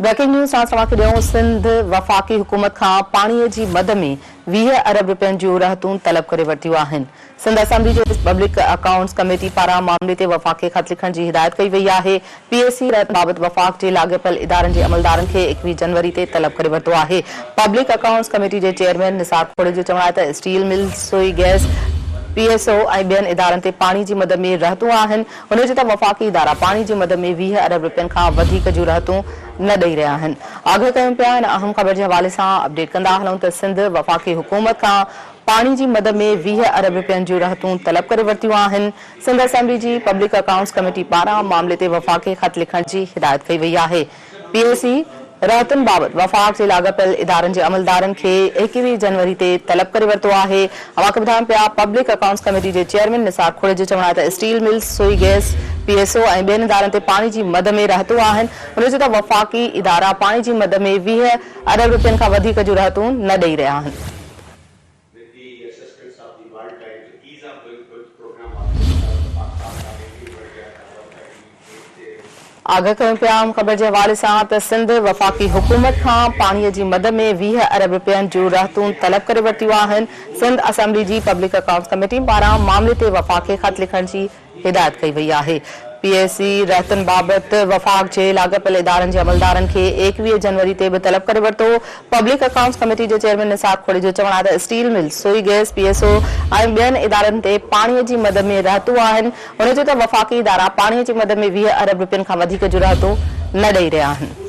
Breaking news سان توهان کي ڏيون سنڌ وفاقي حڪومت کان پاڻي جي مد ۾ 20 ارب رپين جون رهتون طلب ڪري ورتيون آهن. سنڌ اسيمبلي جي پبلڪ اڪائونٽس ڪميٽي پاران معاملي تي وفاق کي خط لکڻ جي هدايت ڪئي وئي آهي. پي اي سي رهتن بابت وفاق جي لاڳاپيل ادارن جي عملدارن کي 21 جنوري تي طلب ڪري ورتو آهي. پبلڪ اڪائونٽس ڪميٽي جي چيئرمين نثار کوڙي جو چوڻ آهي ته اسٽيل مل، سوئي گئس، پي ايس او ۽ ٻين ادارن تي پاڻي جي مد ۾ رهتون آهن. هن چيو ته وفاقي ادارا پاڻي جي مد ۾ 20 ارب رپين کان وڌيڪ جون رهتون نه ڏئي رهيا آهن. آگاهه ڪيون پيا ان اهم خبر جي حوالي سان اپڊيٽ ڪندا هلون ته سنڌ وفاقي حڪومت کان پاڻي جي مد ۾ 20 ارب رپين جون رهتون طلب ڪري ورتيون آهن. سنڌ اسيمبلي جي پبلڪ اڪائونٽس ڪميٽي پاران معاملي تي وفاق کي خط لکڻ جي هدايت ڪئي وئي آهي. پي اي سي رهتن بابت وفاق جي لاڳاپيل ادارن جي عملدارن کي 21 جنوري تي طلب ڪري ورتو آهي. اوهان کي ٻڌايون پيا پبلڪ اڪائونٽس ڪميٽي جي چيئرمين نثار کوڙي جو چوڻ آهي ته اسٽيل ملز، سوئي گئس، پي ايس او ۽ ٻين ادارن تي پاڻي جي مد ۾ رهتون آهن. هن چيو ته وفاقي ادارا پاڻي جي مد ۾ 20 ارب رپين کان وڌيڪ جون رهتون نه ڏئي رهيا آهن. With the assistance of the World Bank Ease of Doing Goods Program also Pakistan کا ريٽنگ بڙھ گيا تھا 138 سے. آگاهه ڪيون پيا اهم خبر جي حوالي سان ته سنڌ وفاقي حڪومت کان پاڻي جي مد ۾ 20 ارب رپين جون رهتون طلب ڪري ورتيون آهن سنڌ اسيمبلي جي پبلڪ اڪائونٽس ڪميٽي پاران معاملي تي وفاق کي خط لکڻ جي هدايت ڪئي وئي آهي. پي اي سي رهتن بابت وفاق جي لاڳاپيل ادارن جي عملدارن کي 21 جنوري تي به طلب ڪري ورتو. پبلڪ اڪائونٽس ڪميٽي جي چيئرمين نثار کوڙي جو چوڻ آهي ته اسٽيل ملز، سوئي گئس، پي ايس او ۽ ٻين ادارن تي پاڻي جي مد ۾ رهتون آهن. هن چيو ته وفاقي ادارا پاڻي جي مد ۾ 20 ارب رپين کان وڌيڪ جون رهتون نه ڏئي رهيا آهن.